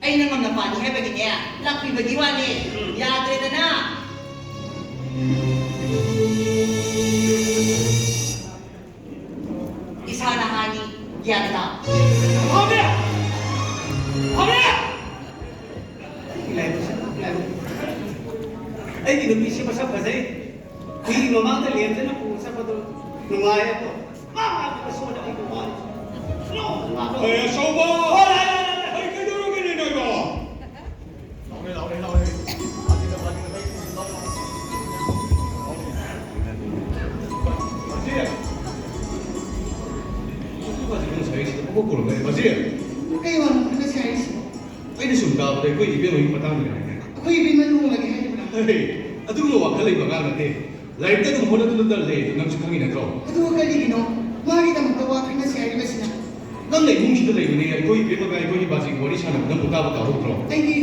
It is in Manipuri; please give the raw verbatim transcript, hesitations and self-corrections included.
ꯑꯩꯅ ꯉꯝꯅ ꯄꯥꯅꯤ ꯍꯥꯏꯕꯒꯤꯅꯦ, ꯂꯥꯛꯄꯤꯕꯒꯤ ꯋꯥꯅꯦ꯫ ꯎꯝ꯫ ꯌꯥꯗ꯭ꯔꯦꯗꯅ꯫ ꯏꯁꯥꯅ ꯍꯥꯏꯅꯤ, ꯒ꯭ꯌꯥꯟ ꯇꯥ꯫ ꯐꯥꯕꯤ! ꯐꯥꯕꯤ! ꯂꯥꯏꯕꯛꯁꯦ, ꯂꯥꯏꯕꯛ꯫ ꯑꯩꯒꯤ ꯅꯨꯄꯤꯁꯦ ꯃꯁꯛ ꯐꯖꯩ꯫ ꯃꯤꯒꯤ ꯃꯃꯥꯡꯗ ꯂꯦꯝꯗꯅ ꯄꯨꯔ ꯆꯠꯄꯗꯣ ꯅꯨꯡꯉꯥꯏꯌꯦꯀꯣ꯫ ꯃꯥ ꯉꯥꯛꯇ ꯁꯣꯏꯗ ꯑꯩ ꯅꯨꯡꯉꯥꯏ꯫ ꯅꯣ, ꯅꯨꯡꯉꯥꯏ꯫ ꯑꯦ, ꯑꯆꯧꯕ! ꯍꯣꯏ, ꯂꯥꯛꯑꯦ, ꯂꯥꯛꯑꯦ, ꯂꯥꯛꯑꯦ꯫ ꯑꯩ ꯀꯩꯗꯧꯔꯒꯦꯅꯦ ꯅꯣꯏꯕꯣ? ꯂꯥꯎꯔꯦ, ꯂꯥꯎꯔꯦ, ꯂꯥꯎꯔꯦ꯫ ꯐꯥꯖꯤꯜꯂꯣ, ꯐꯥꯖꯤꯜꯂꯣ, ꯑꯩ ꯄꯨꯔꯤ ꯂꯥꯎꯔꯦ꯫ ꯃꯁꯤ! ꯃꯁꯤ ꯐꯥꯖꯤꯜꯂꯣ, ꯉꯁꯥꯏ ꯁꯤꯗ ꯄꯪꯀꯧ ꯀꯧꯔꯝꯗꯥꯏ꯫ ꯃꯁꯤ! ꯀꯩ ꯋꯥꯅꯣ ꯈꯟꯅꯁꯦ ꯍꯥꯏꯔꯤꯁꯤꯕꯣ? ꯑꯩꯅ ꯁꯨꯝ ꯇꯥꯕꯗ ꯑꯩꯈꯣꯏ ꯏꯕꯦꯝꯃꯒꯤ ꯃꯇꯥꯡꯗꯅꯤ ꯍꯥꯏꯅꯦ꯫ ꯑꯩꯈꯣꯏ ꯏꯕꯦꯝꯃ ꯂꯨꯍꯣꯡꯂꯒꯦ ꯍꯥꯏꯔꯤꯕ꯭ꯔꯥ? ꯍꯦ, ꯑꯗꯨꯒꯨꯝꯕ ꯋꯥꯈꯜ ꯂꯩꯕ ꯑꯉꯥꯡ ꯅꯠꯇꯦ꯫ ꯂꯥꯏꯔꯤꯛꯇ ꯑꯗꯨꯝ ꯍꯣꯠꯅꯗꯨꯅꯇ ꯂꯩ, ꯑꯗꯨ ꯅꯪꯁꯨ ꯈꯪꯉꯤ ꯅꯠꯇ꯭ꯔꯣ? ꯑꯗꯨꯒ ꯀꯔꯤꯒꯤꯅꯣ ꯃꯥꯒꯤꯗꯃꯛꯇ ꯋꯥ ꯈꯟꯅꯁꯦ ꯍꯥꯏꯔꯤꯕꯁꯤꯅ? ꯅꯪꯅ ꯏꯃꯨꯡꯁꯤꯗ ꯂꯩꯕꯅꯦ, ꯑꯩꯈꯣꯏ ꯏꯕꯦꯝꯃꯒ ꯑꯩꯈꯣꯏꯒꯤ ꯕꯥꯖꯤꯒ ꯋꯥꯔꯤ ꯁꯥꯟꯅꯕ ꯅꯪꯕꯨ ꯇꯥꯕ ꯇꯥꯍꯧꯗ꯭ꯔꯣ? ꯑꯩꯗꯤ